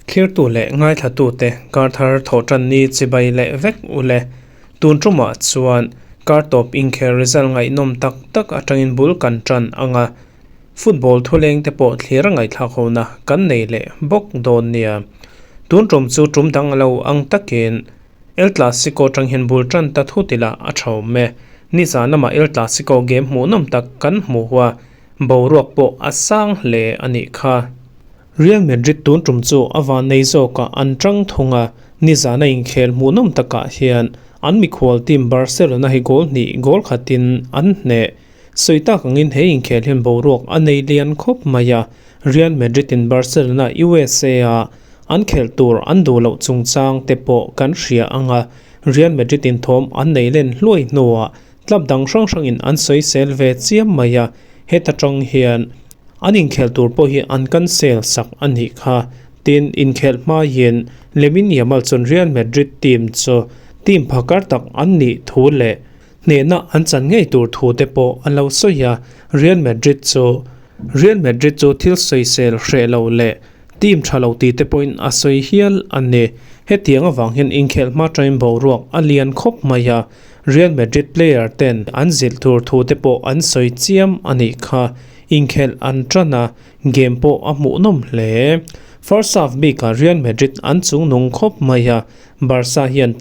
Thlirtu leh ngaithlatute kar thar thawh tan ni chibai leh vek u le. Tun tumah chuan kar tawp inkhel result ngaihnawm tak tak atangin bul kan tan ang a, football thuleng te pawh thlir a ngaihthlak hona kan nei leh bawk dawn nia. Tun tum chu tum dang lo ang takin El Clasico atang hian bul tan ta thut ila a tha awm e. Nizan lamah El Clasico game hmuhnawm tak kan hmu a, boruak pawh a sang hle a nih kha. Real Madrid tun tum chu a van nei zawkah an tang thung a, nizana inkhel hmuhnawm takah hian an mikhual team Barcelona hi goal hnih goal khatin an hneh. Sawi tak angin he inkhel hian boruak a nei lian khawp mai a, Real Madrid in Barcelona USA a an khelh tur an duh loh chungchang te pawh kan hria ang a, Real Madrid in thawm an nei len hluai hnuah Club dang hrang hrangin an sawisel ve chiam mai a, heta tang hian an inkhel tur pawh hi an cancel sak a nih kha. Tin, inkhelh hmaiin Lamine Yamal chuan Real Madrid team chu team phakar tak an nih thu leh hnehna an chan ngei tur thu te pawh a lo sawi a, Real Madrid chu Real Madrid chu thil sawisel hreh lo leh Team tha lo tih te pawhin a sawi hial a ni. Hetiang avang hian inkhelh hma tangin boruak a lian khawp mai a, Real Madrid player ten an zilh tur thu te pawh an sawi chiam a nih kha. Inkhelh an tan a, game pawh a hmuhnawm hle. First half bikah Real Madrid an chungnung khawp mai a, Barca hian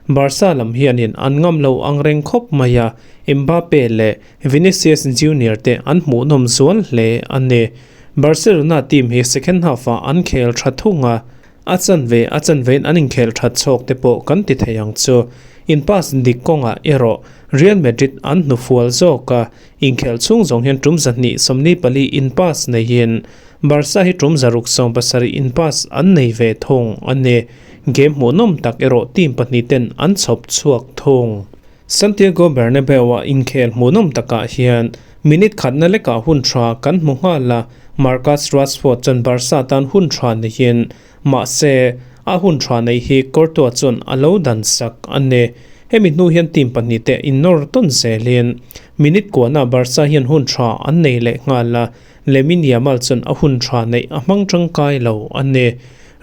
Barca lam hianin an ngam lo ang reng khawp mai a, Mbappe leh Vinicius Junior te an hmuhnawm zual hle a ni. Barcelona team hi second half ah an khel tha thung a, a chanve a chanvein an inkhel that chhawk te pawh kan ti thei ang chu. In pass dik kawngah erawh Real Madrid an hnufual zawk a, inkhel chhung zawng hian tum 224 in pass neiin Barca hi tum 670 in pass an nei ve thung a ni. Game hmuhnawm tak erawh team pahnih ten an chhawp chhuak thung. Santiago Bernabeu-a inkhel hmuhnawm takah hian minute khatna lekah hun tha kan hmu nghal a, Marcus Rashford chuan Barca tan hun tha neihin, mahse, a hun tha neih hi Courtois chuan a lo dan sak a ni. Hemi hnu hian team pahnihte innawr tawn zelin minute kuahnaah Barca hian hun tha an nei leh nghal a, Lamine Yamal chuan a hun tha neih a hmang tangkai lo a ni.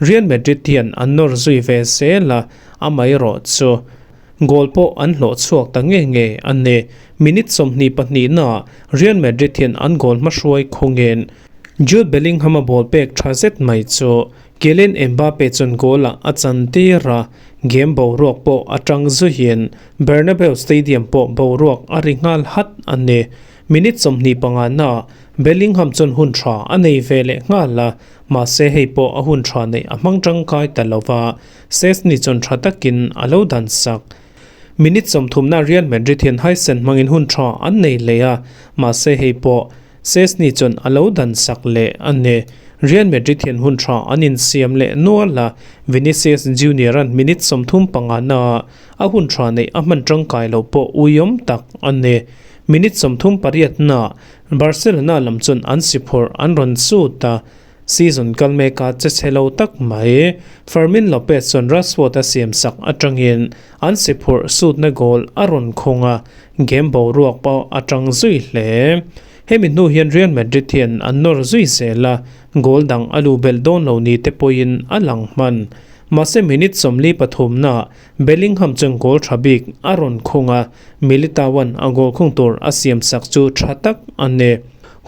Real Madrid hian an nawr zui ve zel a, amaherawh chu Goal pawh an hlawh chhuak ta nge nge a ni. Minute 22 naah Real Madrid hian an goal hmahruai khawngin Jude Bellingham-a ball pek tha zet mai chu Kylian Mbappe chuan goal-ah a chan tir a, game boruak pawh a tang zuiin Bernabeu Stadium pawh boruak a ri nghal hat a ni. Minute 25 naah Bellingham chuan hun tha a nei ve leh nghal a, mahse hei pawh a hun tha neih a hmang tangkai ta lo va. Szczesny chuan tha takin a lo dan sak. Minute 30 na Real Madrid hian haisen hmangin hun tha an nei leh a, mahse hei pawh Szczesny chuan a lo dan sak leh a ni. Real Madrid hian hun tha an insiam leh nual a, Vinicius Junior-a'n minute 35 naah a hun tha neih a hman tangkai lo pawh uiawm tak a ni. Minute 38 naah Barcelona lam chuan an si phawrh an rawn sut a, Season kal meka che chhe lo tak mai. Fermin Lopez chuan Rashford a siam sak atangin an si phurh sutna goal a rawn khung a, game boruak pawh a tang zui hle. Hemi hnu hian Real Madrid hian an nawr zui zel a, goal dang a lu belh dawn lo ni te pawhin a lang hman. Mahse minute 43 naah Bellingham chuan goal tha bik a rawn khung a, Militao-a'n a goal khung tur a siam sak chu tha tak a ni.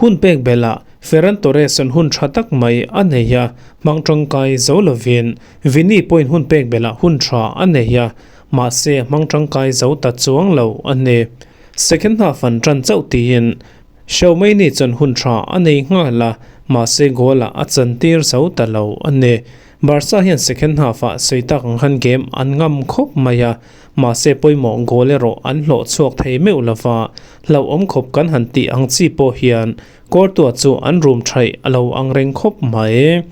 Hun pek belhah Ferran Torres-a'n hun tha tak mai a nei a, hmang tangkai zo lovin Vini pawhin hun pek belhah hun tha a nei a, mahse hmang tangkai zo ta chuang lo a ni. Second half an tan chauh tiin Tchouameni chuan hun tha a nei nghal a, mahse goal-ah a chantir zo ta lo a ni. Barca hian second half-ah sawi tak ang khan game an ngam khawp mai a, mahse pawimawh goal erawh an hlawh chhuak thei meuh lova, hlauhawm khawp kan han tih ang chi pawh hian Courtois chu an rum thaih a lo ang reng khawp mai.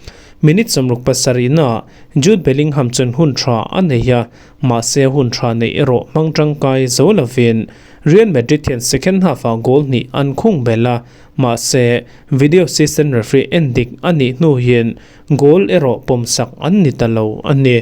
Minute 67 naah Jude Bellingham chuan hun tha a nei a, mahse hun tha neih erawh hmang tangkai zo lovin Real Madrid hian second half-ah goal hnih an khung belh a, mahse video assistant referee en dik a nih hnu hian goal erawh pawmsak an ni ta lo a ni.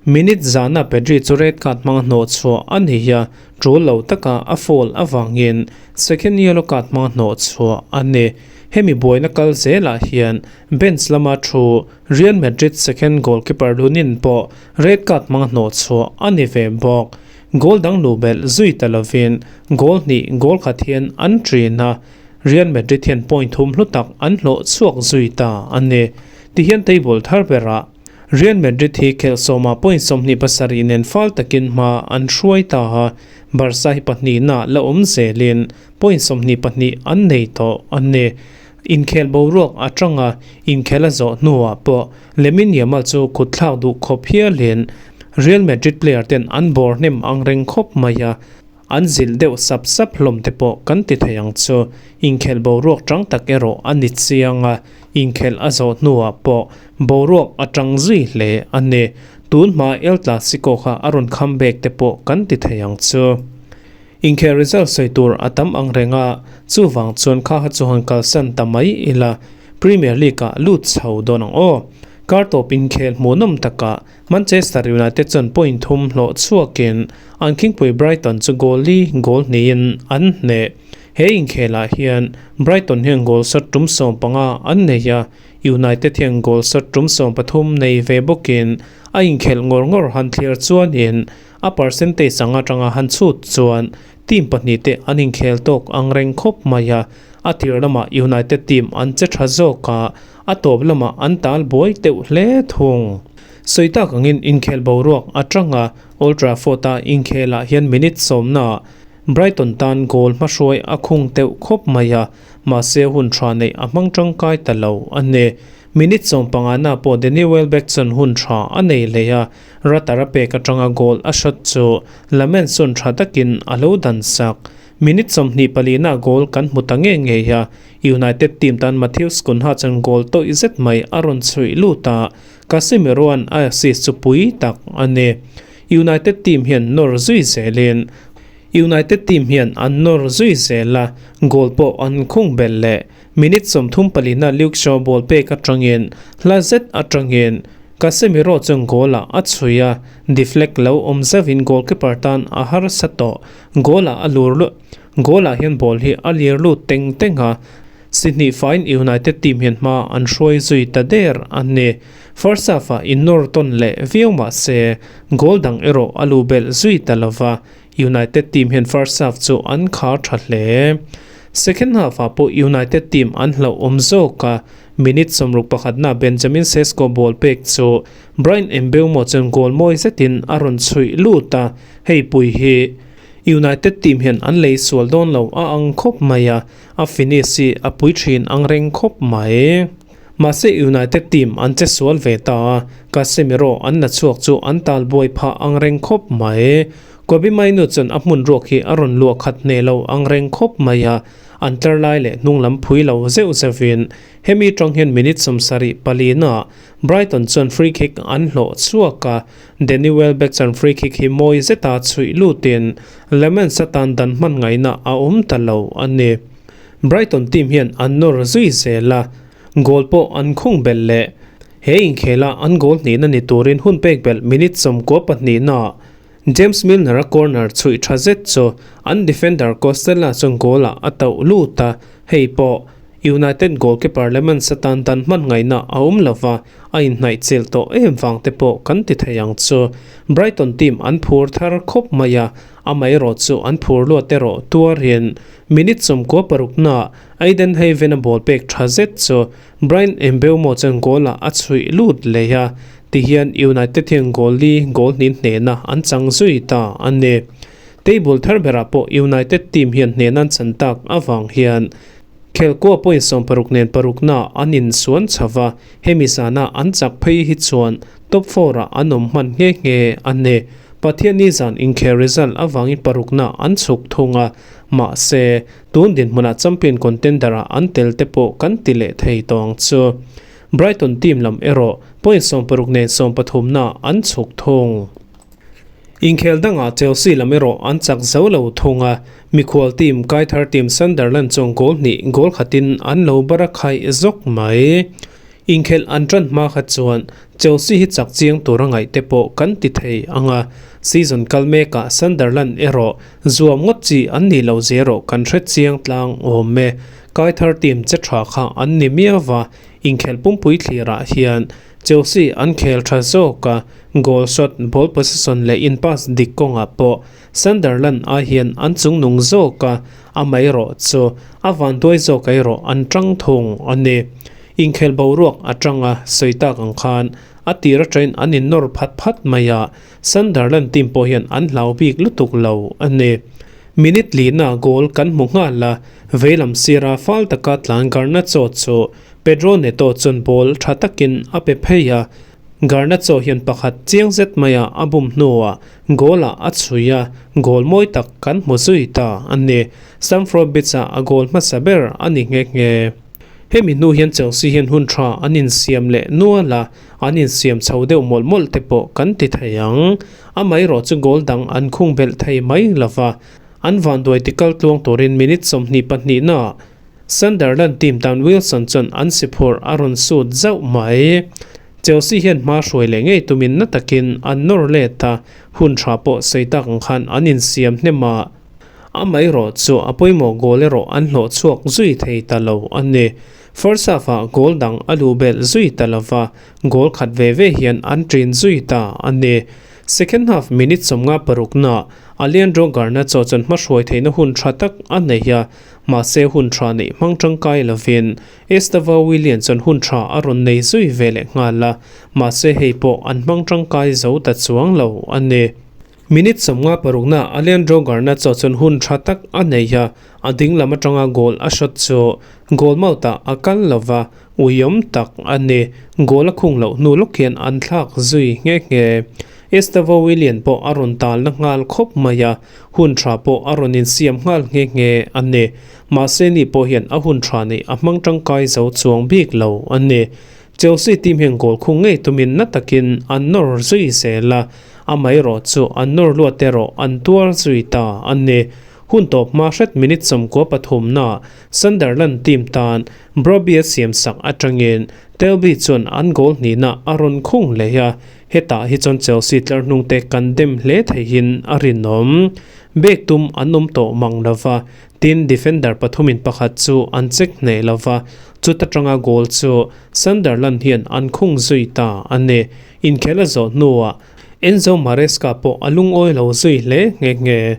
Minute zana Pedri chu red card hmanga hnawh chhuah a ni a, tul lo taka a foul avangin second yellow card hmanga hnawh chhuah a ni. Hemi buaina kal zelah hian bench lama thu Real Madrid second goalkeeper Lunin pawh red card hmanga hnawh chhuah a ni ve bawk. Goal dang luh belh zui ta lovin goal hnih goal khat hian an ṭin a, Real Madrid hian point thum hlu tak an hlawh chhuak zui ta a ni. Tihian table thar berah Real Madrid hi khelh sawmah point 27 nen fal takin hma an hruai ta a, Barca hi pahnihna la awm zelin point 22 an nei tawh a ni. Inkhel boruak atanga inkhel a zawh hnuah pawh Lamine Yamal chu kut thlak duh khawp hialin Real Madrid player ten an bawr hnem ang reng khawp mai a, An zilh deuh sap sap hlawm te pawh kan ti thei ang chu. Inkhelh boruak tang tak erawh a ni chiang a, inkhelh a zawh hnuah pawh boruak a tang zui hle a ni. Tun hma El Clasico kha a rawn kham bek te pawh kan ti thei ang chu. Inkhelh result sawi tur a tam ang reng a, chuvang chuan kha kha chu han kalsan ta mai ila Premier League ah lut chho dawn ang aw. Kar tawp inkhel hmuhnawm takah Manchester United chuan point thum hlawh chhuakin an khingpui Brighton chu goal li goal hnihin an hneh. He inkhelah hian Brighton hian goal shot tum 15 an nei a, United hian goal shot tum 13 nei ve bawkin a inkhelh ngawr ngawr han thlir chuanin a percentage ang atanga han chhut chuan team pahnih te an inkhel tawk ang reng khawp mai a, a tir lamah United team an che tha zawk a, A tawp lamah an tal buai teuh hle thung. Sawi tak angin inkhel boruak a tang a, Old Trafford-a inkhelah hian minute sawmnaah Brighton tan goal hmahruai a khung teuh khawp mai a, mahse hun tha neih a hmang tangkai ta lo a ni. Minute 15na pawh Danny Welbeck chuan hun tha a nei leh a, Rutter a pek atanga goal a shot chu Lammens chuan tha takin a lo dan sak. Minute 24na goal kan hmu ta ngei ngei a, United team tan Matheus Cunha chuan goal tawih zet mai a rawn chhuih lut a, Casemiro-a'n a assist chu pui tak a ni. United team hian nawr zui zelin United team hian an nawr zui zel a, goal pawh an khung belh leh. Minute 34na Luke Shaw ball pek atangin hla zet atangin Casemiro chuan goal-ah a chhuih a, deflect lo awm zauhin goalkeeper tan a harsa tawh. Goal-ah a lur luh. Goal-ah hian ball hi a lir lut teng teng a, si hnih faiin United team hian hma an hruai zui ta der a ni. First half-ah innawr tawn leh viau mah se, goal dang erawh a lu belh zui ta lo va, United team hian first half chu an khar tha hle. Second half-ah pawh United team an hlauhawm zawk a, minute 61 na Benjamin Sesko ball pek chu Bryan Mbeumo chuan goal mawi zetin a rawn chhuih lut a, hei pui hi United team hian an lei sual dawn lo a ang khawp mai a, a finish hi a pui thin ang reng khawp mai. Mahse United team an che sual ve ta a, Casemiro an la chhuak chu an tal buai phah ang reng khawp mai. Kobbie Mainoo chuan a hmun ruak hi a rawn luah khat hneh lo ang reng khawp mai a, an tlar lai leh hnung lam phui lo zeuh zeuhin hemi tang hian minute 74 naah Brighton chuan free kick an hlawh chhuak a, Danny Welbeck chuan free kick hi mawi zeta chhuih lutin Lemens atan dan hman ngaihna a awm ta lo a ni. Brighton team hian an nawr zui zel a, goal pawh an khung belh leh. He inkhela an goal hnihna ni turin hun pek belh minute 92 naah James Milner-a corner chhuih tha zet chu an defender Costella chuan goal-ah a tauh lut a, hei pawh United goalkeeper Lemons atan dan hman ngaihna a awm lo va, a inhnaih chilh tawh em vang te pawh kan ti thei ang chu. Brighton team an phur thar khawp mai a, amaherawh chu an phur luat erawh tuarin minute 96 naah Ayden Heaven-a ball pek tha zet chu Bryan Mbeumo chuan goal-ah a chhuih lut leh a, tihian United hian goal li goal hnih hnehna an chang zui ta a ni. Table thar berah pawh United team hian hnehna an chan tak avang hian Khelkua point 60 nen parukna an insuan chho va, hemi zana an chak phei hi chuan top four-ah an awm hman nghe nghe a ni. Pathianni zan inkhel result avangin parukna an chhuk thung a, mahse, tun dinhmunah champion contender-ah an tel te pawh kan ti leh thei tawh ang chu. Brighton team lam erawh point 60 nen 13na an chhuk thung. Inkhel dangah Chelsea lam erawh an chak zo lo thung a, mikhual team Kaithar team Sunderland chuan goal hnih goal khatin an lo bar a khaih zawk mai. Inkhelh an ṭan hma kha chuan Chelsea hi chak chiang tura ngaih te pawh kan ti thei ang a, season kal mekah Sunderland erawh zuam ngawt chi an nih loh zia erawh kan hre chiang tlang awm e. Kaithar team che tha kha an ni miau va, inkhelh pumpui thlirah hian Chelsea an khel tha zawk a, goal shot, ball possession leh in pass dik kawngah pawh Sunderland ai hian an chungnung zawk a, amaherawh chu a vanduai zawk erawh an tang thung a ni. Inkhelh boruak atanga sawi tak ang khan a tir atangin an innawr phat phat mai a, Sunderland team pawh hian an hlau bik lutuk lo a ni. Minute lina goal kan hmu nghal a, veilam sira fal taka tlan Garnacho chu Pedro Neto chuan ball tha takin a pe phei a, Garnacho hian pakhat chiang zet maia a bum hnuah goal-ah a chhui a, goal mawi tak kan hmu zui ta a ni. Stamford Bridge-ah a goal hmasa ber a ni nghe nghe. Hemi hnu hian Chelsea hian hun tha an insiam leh nual a, an insiam chho deuh mawlh mawlh te pawh kan ti thei ang. Amaherawh chu goal dang an khung belh thei mai lo va, an vanduai tikal tluang turin minute 22 naah Sunderland team tan Wilson chuan an si phurh a rawn sut zauh mai. Chelsea hian hma hruai leh ngei tumin na takin an nawr let a, hun tha pawh sawi tak ang khan an insiam hnem a. Amaherawh chu a pawimawh goal erawh an hlawh chhuak zui thei ta lo a ni. First half-ah goal dang a luh belh zui ta lo va, goal khat ve ve hian an ṭin zui ta a ni. Second half minute 56na Alejandro Garnacho chuan hmahruai theihna hun ṭha tak a nei a, mahse hun ṭha neih hmang ṭangkai lovin Estevao Willian chuan hun ṭha a rawn nei zui ve leh nghal a, mahse hei pawh an hmang ṭangkai zo ta chuang lo a ni. Minute 56na Alejandro Garnacho chuan hun tha tak a nei a, a ding lam atanga goal a shot chu goal mouth-ah a kal lo va, uiawm tak a ni. Goal a khung loh hnu lawk hian an thlak zui nghe nghe. Estevao Willian pawh a rawn talna nghal khawp mai a, hun tha pawh a rawn insiam nghal nghe nghe a ni. Mahse ni pawh hian a hun tha neih a hmang tangkai zo chuang bik lo a ni. Chelsea team hian goal khung ngei tumin na takin an nawr zui zel a, amaherawh chu an nawr luat erawh an tuar zui ta a ni. Hun tawp hma hret minute 93na Sunderland team tan Brobbey a siam sak atangin Telby chuan an goal hnihna a rawn khung leh a, hetah hi chuan Chelsea tlar hnungte kan dem hle theihin a rinawm. Bek tum an awm tawh mang lova, Tin, defender pathumin pakhat chu an check hneh lo va, chuta tanga goal chu Sunderland hian an khung zui ta a ni. Inkhel a zawh hnuah Enzo Maresca pawh a lungawi lo zui hle nghe nghe.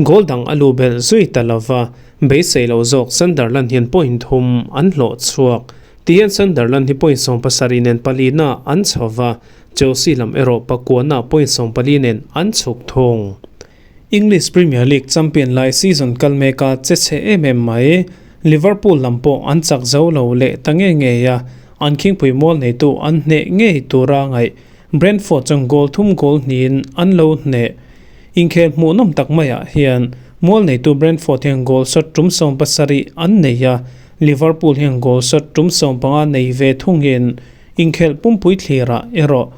Goal dang a luh belh zui ta lo va, beisei lo zawk Sunderland hian point thum an hlawh chhuak. Tihian Sunderland hi point 70 nen palina an chho va, Chelsea lam erawh pakuana point 14 nen an chhuk thung. English Premier League champion lai season kal meka che chhe em em mai. Liverpool lam pawh an chak zo lo leh ta ngei ngei a, an khingpui mual neitu an hneh ngei tura ngaih Brentford chuan goal thum goal hnihin an lo hneh. Inkhel hmuhnawm tak maiah hian mual neitu Brentford hian goal shot tum 70 an nei a, Liverpool hian goal shot tum 15 nei ve thungin inkhelh pumpui thlirah erawh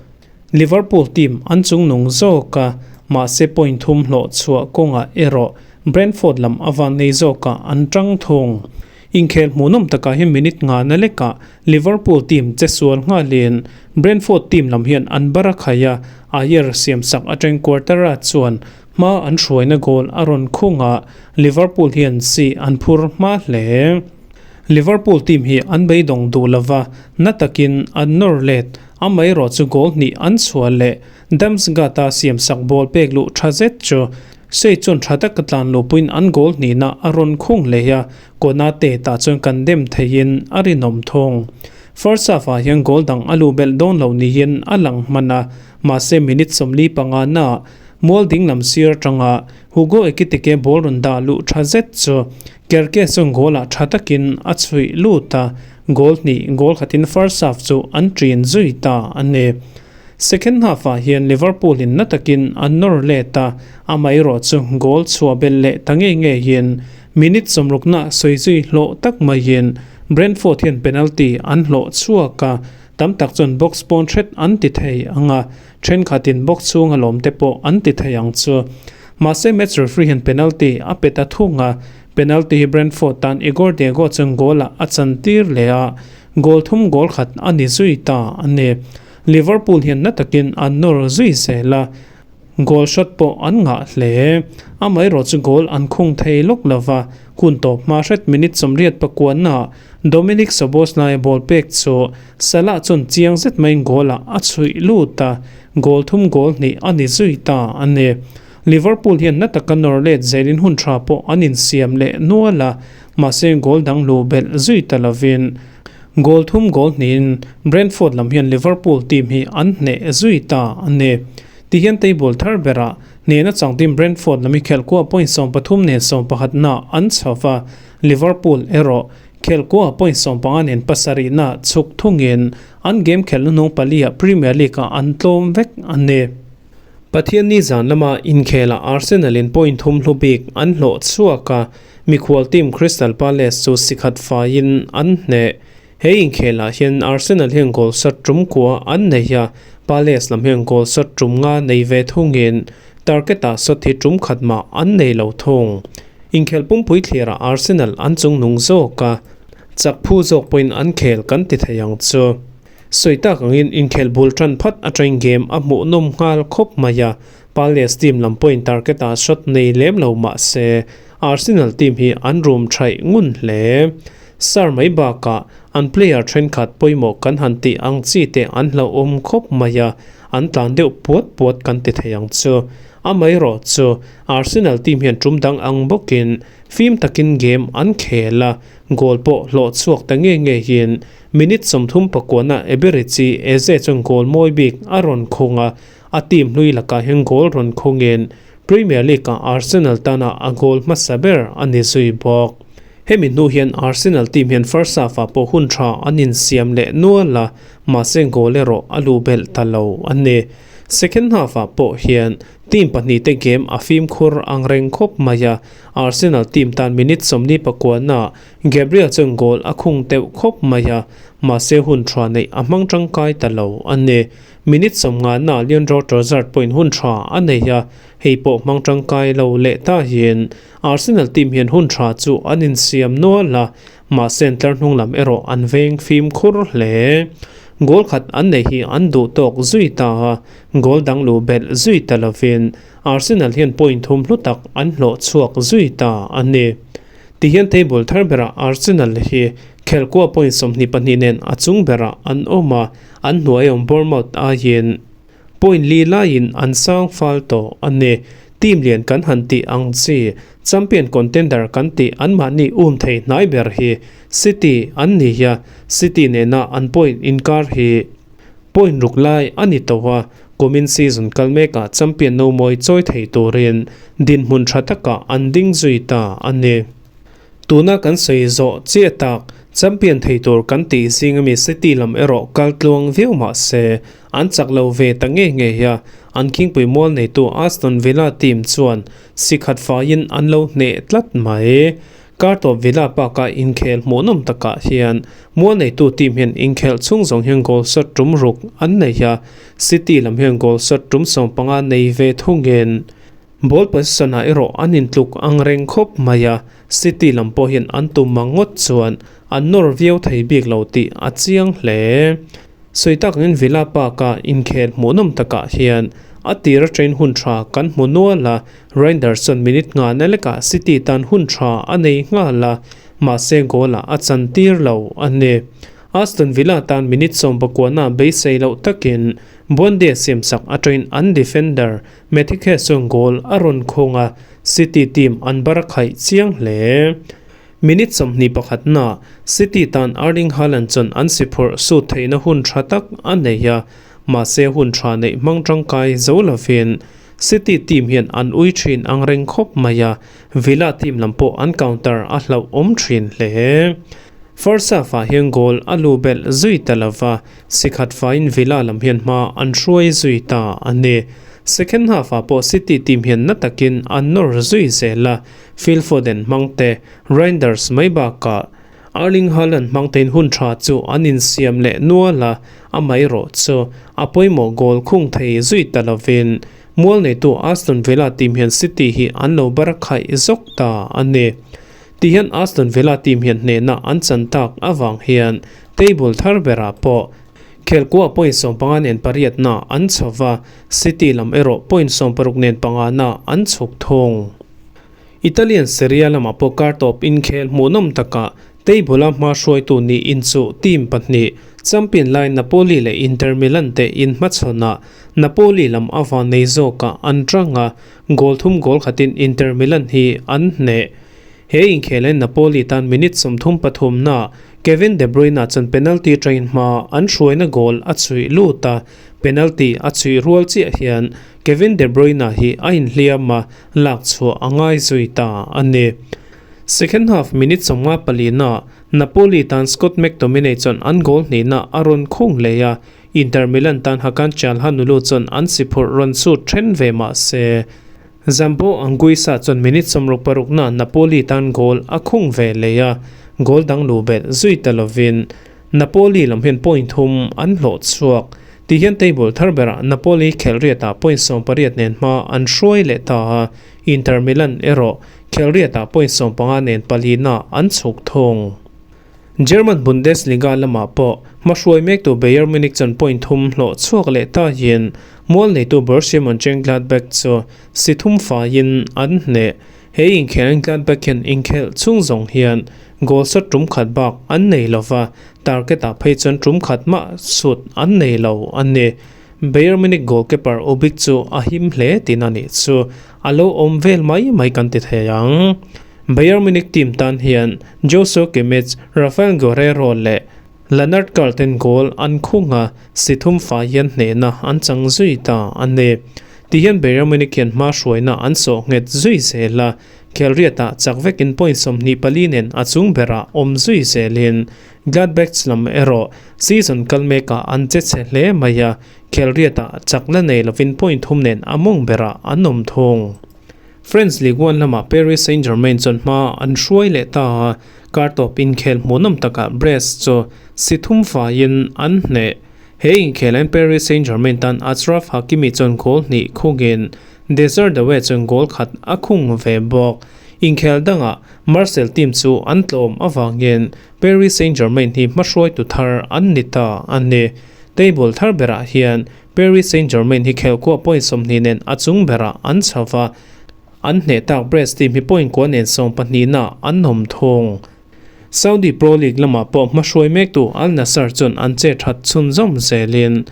Liverpool team an chungnung zawk a, mahse point thum hlawh chhuah kawngah erawh Brentford lam a van nei zawkah an tang thung. Inkhel hmuhnawm takah hian minute ngahna lekah Liverpool team che sual nghalin Brentford team lam hian an bar a khai a, Ayer siamsak atang Quartara chuan hma an hruaina goal a rawn khung a, Liverpool hian si an phur hma hle. Liverpool team hi an beidawng duh lova, na takin an nawr let. Amaherawh chu goal hnih an chhuah leh Damsgaard-a siamsak ball pek luh tha zet chu Sei chuan tha taka tlan luhpuiin an goal hnihna a rawn khung leh a, Konate tah chuan kan dem theihin a rinawm thung. First half-ah hian goal dang a luh belh dawn lo niin a lang hman a, mahse minute 45 naah mual dinglam sir atanga Hugo Ekitike ball rawn dah luh tha zet chu Kerkez chuan goal-ah tha takin a chhuih lut a, Goal hnih goal khatin first half chu an ṭin zui ta a ni. Second half-ah hian Liverpool in na takin an nawr let a, amaherawh chu goal chhuah belh leh ta ngei ngeiin minute 60na sawi zui hlawh tak maiin Brentford hian penalty an hlawh chhuak a, tam tak chuan box pawn hret an ti thei ang a, thenkhatin box chhunga lawm te pawh an ti thei ang chu. Mahse match referee hian penalty a pe ta thung a, Penalty hi Brentford tan Igor Thiago chuan goal-ah a chantir leh a, goal thum goal khat a ni zui ta a ni. Liverpool hian na takin an nawr zui zel a, goal shot pawh an ngah hle. Amaherawh chu goal an khung thei lawk lo va, hun tawp hma hret minute 80 pakuannaah Dominik Szoboszlai ball pek chu Salah chuan chiang zet maiin goal ah a chhuih lut a, goal thum goal hnih a ni zui ta a ni. Liverpool hian na taka nawr let zelin hun tha pawh an insiam leh nual a, mahse goal dang luh belh zui ta lovin goal thum goal hnihin Brentford lam hian Liverpool team hi an hneh zui ta a ni. Tihian table thar berah hnehna chang team Brentford lam hi khelhkua point 13 nen 11 na an chho va, Liverpool erawh khelhkua point 15 nen pasarih na chhuk thungin an game khelhna hnung paliah Premier League ah an tlawm vek a ni. Pathianni zan lama inkhelah Arsenal in point thum hlu bik an hlawh chhuak a, mikhual team Crystal Palace chu sikhat faiin an hneh. He inkhelah hian Arsenal hian goal shot tum kua an nei a, Palace lam hian goal shot tum nga nei ve thungin target-ah shot hi tum khat mah an nei lo thung. Inkhel pumpui thlirah Arsenal an chungnung zawk a, chak phu zawk pawhin an khel kan ti thei ang chu. Sawi tak angin inkhel bul tan phat atangin game a hmuhnawm nghal khawp mai a, Palace team lam pawhin target-ah shot nei lem lo mah se Arsenal team hi an rum thaih ngun hle. Sar mai bakah an player thenkhat pawimawh kan han tih ang chi te an hlauhawm khawp mai a, an tlan deuh puat puat kan ti thei ang chu. Amaherawh chu Arsenal team hian tum dang ang bawkin fim takin game an khel a, goal pawh hlawh chhuak ta nge nge hian minute 39 Eberechi Eze chuan goal mawi bik a rawn khung a, a team hlui lakah hian goal rawn khungin Premier League-ah Arsenal tana a goal hmasa ber a ni zui bawk. Hemi hnu hian Arsenal team hian first half-ah pawh hun tha an insiam leh nual a, mahse goal erawh a luh belh ta lo a ni. Second half-ah pawh hian team pahnih te game a fimkhur ang reng khawp mai a, Arsenal team tan minute 29-ah Gabriel chuan goal a khung teuh khawp mai a, mahse hun tha neih a hmang tangkai ta lo a ni. Minute 50-ah Leandro Trossard pawhin hun tha a nei a, hei pawh hmang tangkai lo leh ta hian Arsenal team hian hun tha chu an insiam nual a, mahse an tlar hnung lam erawh an veng fimkhur hle. Goal khat an nei hi an duh tawk zui ta a, goal dang luh belh zui ta lovin Arsenal hian point thum hlu tak an hlawh chhuak zui ta a ni. Tihian table thar berah Arsenal hi khelkua point 22 nen a chung berah an awm a, an hnuai awm Bournemouth aiin Point li laiin an sang fal tawh a ni. Team lian kan han tih ang chi, champion contender kan tih anmahni um thei hnai ber hi City an ni a, City nena an point inkar hi point ruk lai a ni tawh a, kumin season kal mekah champion no mawi chawi thei turin dinhmun tha takah an ding zui ta a ni. Tuna kan sawi zawh chiah tak, champion thei tur kan tih zing ami City lam erawh kal tluang viau mah se, an chak lo ve ta nge nge a, an khingpui mual neitu Aston Villa team chuan si khat faiin an lo hneh tlat mai. Kartawp Villa Park-a inkhel hmuhnawm takah hian mual neitu team hian inkhelh chhung zawng hian goal shot tum ruk an nei a, City lam hian goal shot tum 15 nei ve thungin Ball position-ah erawh an intluk ang reng khawp mai a, City lam pawh hian an tum mang ngawt chuan an nawr viau thei bik lo tih a chiang hle. Sawi tak angin Villa Park-a inkhel hmuhnawm takah hian a tir atangin hun tha kan hmu nual a, Reinders chuan minute nga na lekah City tan hun tha a nei nghal a, mahse goal-ah a chan tir lo a ni. Aston Villa tan minute 19-ah beisei loh takin Buendia siamsak atangin an defender Matic chuan goal a rawn khawng a, City team an bar khaih chiang hle. Minute 21-na City tan Erling Haaland chuan an si phurh sut theihna hun tha tak a nei a, mahse hun tha neih hmang tangkai zo lovin City team hian an ui thin ang reng khawp mai a, Villa team lam pawh an counter a hlauh awm thin hle. First half-ah hian goal a lu belh zui ta lova, si khat faiin Villa lam hian hma an hruai zui ta a ni. Second half-ah pawh City team hian na takin an nawr zui zel a, Phil Foden hmang te, Reinders mai bakah Erling Haaland hmang tein hun tha chu an insiam leh nual a, amaherawh chu a pawimawh goal khung thei zui ta lovin mual neitu Aston Villa team hian City hi an lo bar khaih zawk ta a ni. Tihian Aston Villa team hian hnehna an chan tak avang hian Table thar berah pawh khelkuah point 15 nen pariatna an chho va, City lam erawh point 16 nen pangana an chhuk thung. Italian Serie A lamah pawh kar tawp inkhel hmuhnawm takah table-a hma hruaitu nih inchuh team pahnih champion lai Napoli leh Inter Milan te inhmachhawn a, Napoli lam a van nei zawkah an tang a, goal thum goal khatin Inter Milan hi an hneh. He inkhel in Napoli tan minute 33 na Kevin De Bruyne chuan penalty atangin hma an hruaina goal a chhuih lut a, penalty a chhuih rual chiah hian Kevin De Bruyne hi a inhliam a, lak chhuah a ngai zui ta a ni. Second half minute 54 na Napoli tan Scott McTominay chuan an goal hnihna a rawn khung leh a, Inter Milan tan Hakan Calhanoglu chuan an si phurh rawn chhut then ve mah se. Zambo Anguissa chuan minute 66 na Napoli tan goal a khung ve leh a, goal dang lu belh zui ta lovin Napoli lam hian point thum an hlawh chhuak. Ti hian table thar berah Napoli khelhriatah point 18 nen hma an hruai leh ta a, Inter Milan erawh khelhriatah point 15 nen palina an chhuk thung. German Bundesliga lamah pawh hma hruai mek tu Bayern Munich chuan point thum hlawh chhuak leh ta yin mual neitu Borussia Mönchengladbach chu si thum faiin an hneh. He inkhel Gladbach hian inkhel chhung zawng hian goal shot tum khat bak an nei lova, target ah phei chuan tum khat mah shoot an nei lo a ni. Bayern Munich goalkeeper Ubik chu a him hle tin a nih chu a lo awm vel mai mai kan ti thei ang. Bayern Munich team tan hian Joshua Kimmich, Rafael Guerreiro leh Lennart Karl ten goal an khunga si thum fai hian hnehna an chang zui ta a ni. Ti hian Bayern Munich hian hma hruaina an sawh nghet zui zel a, khelriatah chak vekin point 24 nen a chung berah awm zui zelin Gladbach lam erawh season kal mekah an che chhe hle mai a, khelriatah chak la nei lovin point 3 nen a mawng berah an awm thung. French Ligue 1 lamah Paris Saint-Germain chuan hma an hruai leh ta a, kar tawp inkhel hmuhnawm takah Brest chu si thum faiin an hneh. He inkhel Paris Saint-Germain tan Achraf Hakimi chuan goal hnih khungin Desire Doue chuan goal khat a khung ve bawk. Inkhel dangah Marseille team chu an tlawm awangin Paris Saint-Germain hi hma hruai tu thar an ni ta a ni. Table thar berah hian Paris Saint-Germain hi khelkuah point 20 nen a chung berah an chhova, an hneh tak Brest team hi point 9 nen 12 na an awm thung. Saudi Pro League lamah pawh hma hruai mek tu Al Nassr chuan an che that chhun zawm zelin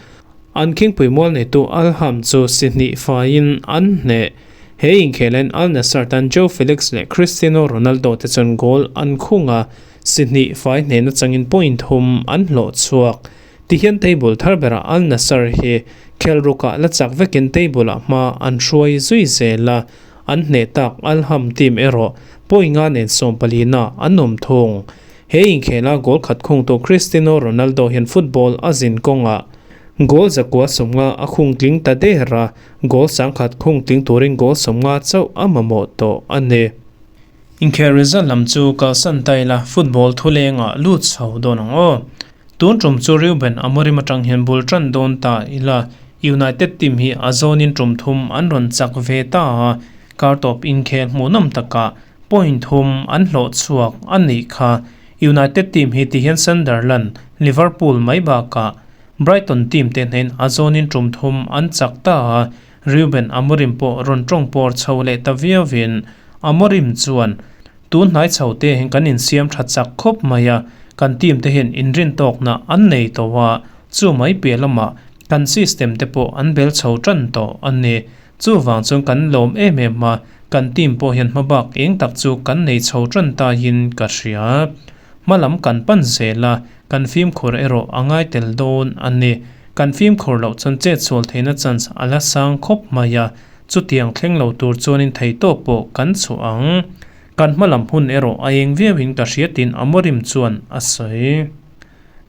an khingpui mual neitu Al Ham chu si hnih faiin an hneh. He inkhelen Al Nassr tan Joao Felix leh Cristiano Ronaldo te chuan goal an khunga, si hnih fai hnehna changin point 3 an hlawh chhuak. Ti hian table thar berah Al Nassr hi khelrukah la chak vekin table ah hma an hruai zui zel a, an hneh tak Al Ham team erawh point 5 nen 14 na an awm thung. He inkhela goal khat khung tu Cristiano Ronaldo hian football a zin kawngah goal 150 a khung tling ta der a, goal 100 khung tling turin goal 50 chauh a mamawh tawh a ni. Inkhel result lam chu kalsan taila football thulenga lut chho dawn ang aw. Tun tum chu Ruben Amorim atang hian bul tan dawn ta ila United team hi a zawnin tum thum an rawn chak ve ta a, kar tawp inkhel hmuhnawm takah point 3 an hlawh chhuak a nih kha. United team hi ti hian Sunderland, Liverpool mai bakah Brighton team te hnen a zawnin tum thum an chak ta a, Ruben Amorim pawh rawn tawng pawr chho leh ta viauin Amorim chuan tun hnai chho te hian kan insiam tha chak khawp mai a, kan team te hian inrin tawkna an nei tawh a, chu mai piah lamah kan system te pawh an bel chho tan tawh a ni. Chu wang chuan kan lawm em em a, kan team pawh hian hmabak eng tak chu kan nei chho tan ta hin ka hria. Hmalam kan pan zel a, kan fimkhur erawh a ngai tel dawn a ni. Kan fimkhur loh chuan chet sual theihna chance a la sang khawp mai a, chu tiang thleng lo tur chuanin thei tawk pawh kan chhuah ang. Kan hmalam hun erawh a eng viauin ka hriatin Amorim chuan a sawi.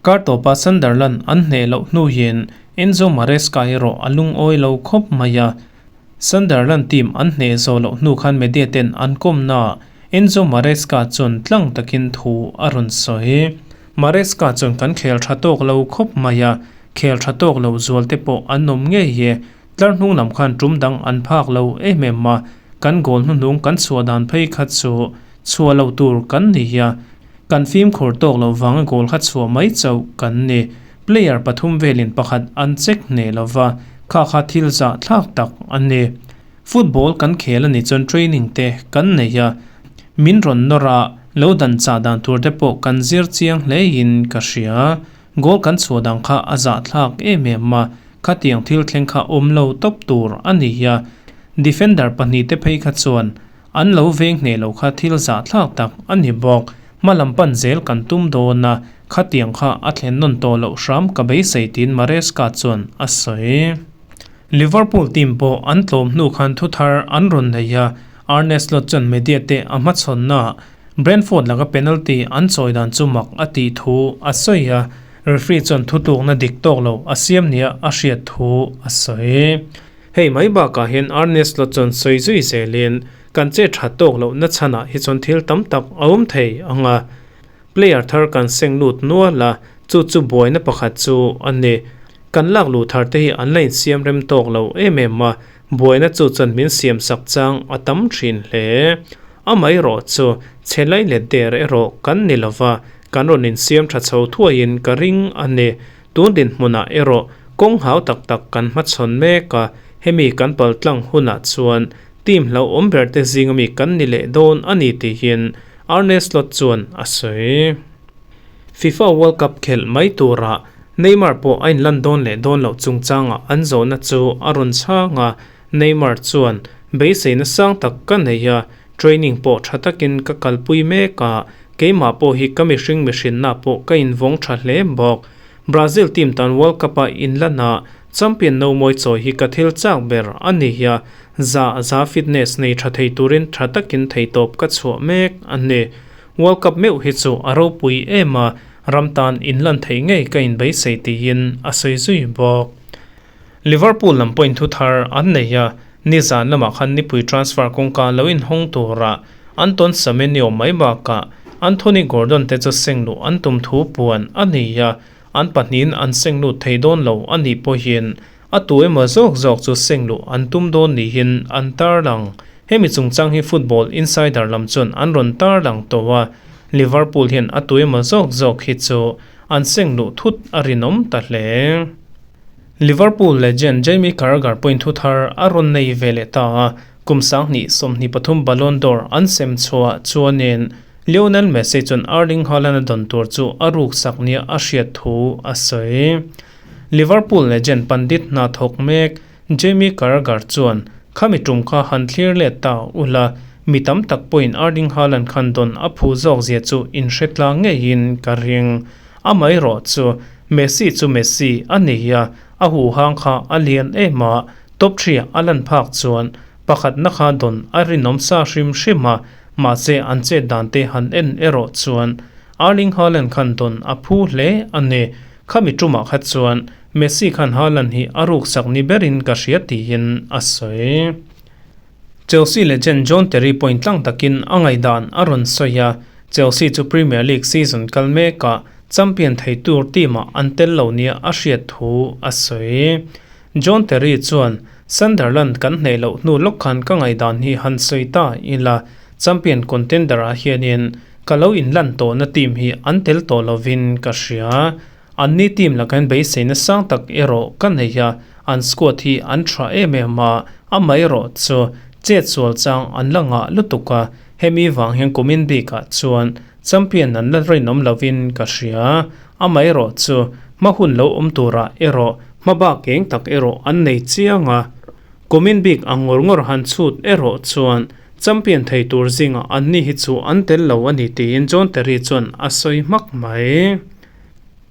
Kar tawpa Sunderland an hneh loh hnu hian Enzo Maresca erawh a lungawi lo khawp mai a. Sunderland team an hneh zo loh hnu khan media ten an kawmna Enzo Maresca chuan tlang takin thu a rawn sawi. Maresca chuan kan khel tha tawk lo khawp mai a, khel tha tawk lo zual te pawh an awm ngei he. Tlar hnung lam khan tum dang an phak lo em em a, kan goal hnuhnung kan chhuah dan phei kha chu chhuah lo tur kan ni hi a. Kan fimkhur tawk loh vanga goal kha chhuah mai chauh kan ni. Player pathum velin pakhat an check hneh lova, kha kha thil zahthlak tak a ni. Football kan khel a nih chuan training te kan nei a, min rawn nawr a, lo dan chah dan tur te pawh kan zir chiang hlein ka hria. Goal kan chhuah dan kha a zahthlak em em a, khatiang thil thleng kha awm lo tawp tur a ni a. Defender pahnihte phei kha chuan an lo veng hneh lo kha thil zahthlak tak a ni bawk. Hma lam pan zel kan tum dawn a, khatiang kha a thlen nawn tawh loh hram ka beisei tiin Maresca chuan a sawi. Liverpool team pawh an tlawm hnu khan thu thar an rawn nei a, Arne Slot chuan media te a hmachhawnnaah Brentford laka penalty an chawi dan chu mak a tih thu a sawi a, referee chuan thutlukna dik tawk lo a siam nia a hriat thu a sawi. Hei mai bakah hian Arne Slot chuan sawi zui zelin kan che tha tawk lohna chhanah hi chuan thil tam tak a awm thei ang a, Player thar kan seng lut nual a, chu chu buaina pakhat chu a ni. Kan lak luh thar te hi an la insiam rem tawk lo em em a, buaina chu chuan min siam sak chang a tam thin hle. Amaherawh chu chhe lai let der erawh kan ni lo va, kan rawn insiam tha chho thuaiin ka ring a ni. Tun dinhmunah erawh kawng hau tak tak kan hmachhawn mek a, hemi kan paltlang hunah chuan team hlauhawm ber te zinga mi kan ni leh dawn a ni tihin Arne Slot chuan a sawi. FIFA World Cup khelh mai turah Neymar pawh a inlan dawn leh dawn loh chungchangah an zawhna chu a rawn chhang a, Neymar chuan, Beiseina sang tak ka nei a, training pawh tha takin ka kalpui mek a, keimah pawh hi ka mihring mihrinna pawh ka invawng tha hle bawk. Brazil team tan World Cup-a inlanah champion no mawi chawi hi ka thil chak ber a ni a, za za fitness nei tha thei turin tha takin theitawp ka chhuah mek a ni. World Cup meuh hi chu a ropui em a, ram tan inlan theih ngei ka inbeisei tiin a sawi zui bawk. Liverpool lam pawhin thu thar an nei a, nizan lamah khan nipui transfer kawngka lo inhawng tura Anton Semenyo mai bakah Anthony Gordon te chu seng luh an tum thu puan a ni a, an pahnihin an seng lut thei dawn lo a nih pawhin a tu emaw zawk zawk chu seng luh an tum dawn niin an tarlang. Hemi chungchang hi Football Insider lam chuan an rawn tarlang tawh a, Liverpool hian a tu emaw zawk zawk hi chu an seng luh thut a rinawm ta hle. Liverpool legend Jamie Carragher pawhin thu thar a rawn nei ve leh ta a, kum 2023 Ballon d'Or an sem chhuah chuanin Lionel Messi chuan Erling Haaland a dawn tur chu a ruk sak nia a hriat thu a sawi. Liverpool legend pandit hna thawk mek Jamie Carragher chuan, Khami tum kha han thlir let ta ula, mi tam tak pawhin Erling Haaland khan dawn a phu zawk zia chu inhre tlang ngeiin ka ring. Amaherawh chu Messi chu Messi a nei a, a huhang kha a lian em a, top three a lan phak chuan pakhatna kha dawn a rinawm sa hrim hrim a, mahse an chet dan te han en erawh chuan Erling Haaland khan dawn a phu hle a ni. Khami tumah kha chuan Messi khan Haaland hi a ruksak ni berin ka hria tiin a sawi. Chelsea legend John Terry point tlang takin a ngaihdan a rawn sawi a, Chelsea chu Premier League season kal mekah champion thei tur team-ah an tel lo nia a hriat thu a sawi. John Terry chuan, Sunderland kan hneh loh hnu lawk khan ka ngaihdan hi han sawi ta ila, champion contender-ah hianin ka lo inlan tawhna team hi an tel tawh lovin ka hria. Anni team laka in beiseina sang tak erawh ka nei a, an squad hi an tha em em a, amaherawh chu chet sual chang an la ngah lutuk a, hemi vang hian kumin bikah chuan champion an la rinawm lovin ka hria, amaherawh chu hma hun lo awm turah erawh hma bak eng tak erawh an nei chiang a, kumin bik ang ngawr ngawr han chhut erawh chuan champion thei tur zingah anni hi chu an tel lo a ni tiin John Terry chuan a sawi hmak mai.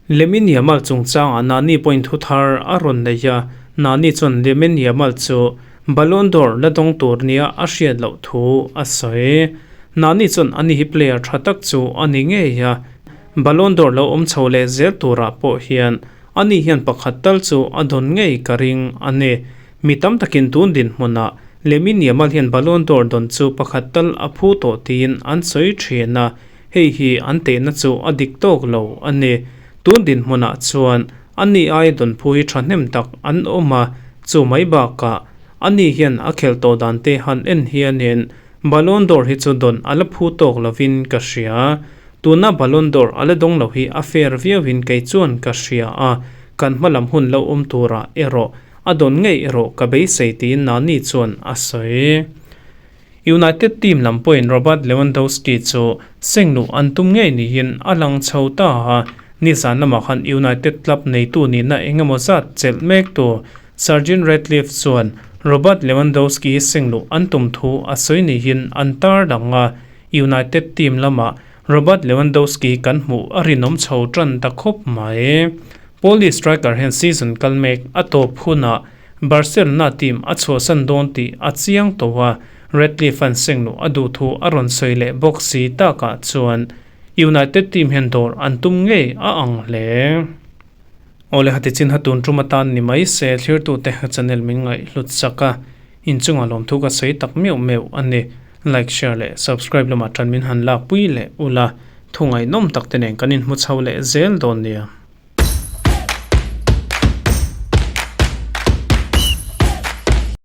Lamine Yamal chungchangah Nani pawhin thu thar a rawn nei a, Nani chuan Lamine Yamal chu Ballon d'Or la dawng tur nia a hriat loh thu a sawi. Nani chuan ani hi player tha tak chu a ni ngei a, Ballon d'Or lo awm chho leh zel turah pawh hian ani hian pakhat tal chu a dawn ngei ka ring a ni. Mi tam takin tun dinhmunah Lamine Yamal hian Ballon d'Or dawn chu pakhat tal a phu tawh tiin an sawi thin a, Hei hi an tehna chu a dik tawk lo a ni. Tun dinhmunah chuan ani aia dawnphu hi thahnem tak an awm a, chu mai bakah ani hian a khelh tawh dan te han en hianin Ballon d'Or hi chu dawn a la phu tawk lovin ka hria. Tuna Ballon d'Or a la dawng lo hi a fair viauin kei chuan ka hria a, kan hma lam hun lo awm turah erawh a dawn ngei erawh ka beisei tiin Nani chuan a sawi. United team lam pawhin Robert Lewandowski chu seng luh an tum ngei niin a lang chho ta a, nizan lamah khan United club neitu nihna eng emaw zat chelh mek tu Sir Jim Ratcliffe chuan Robert Lewandowski seng luh an tum thu a sawi niin an tar dang a, United team lamah Robert Lewandowski kan hmuh a rinawm chho tan ta khawp mai. Polish striker hian season kal mek a tawp hunah Barcelona team a chhuahsan dawn tih a chiang tawh a, Ratcliffe-a'n seng luh a duh thu a rawn sawi leh bawk si takah chuan United team hian dawr an tum ngei a ang hle. Awle hati chin ha tun tum atan ni mai se thlirtute channel min ngaih hlut chak a, inchungah lawmthu ka sawi tak meuh meuh a ni. Like, share leh subscribe lamah tan min han lakpui leh ula, thu ngaihnawm tak te nen kan inhmu chho leh zel dawn nia.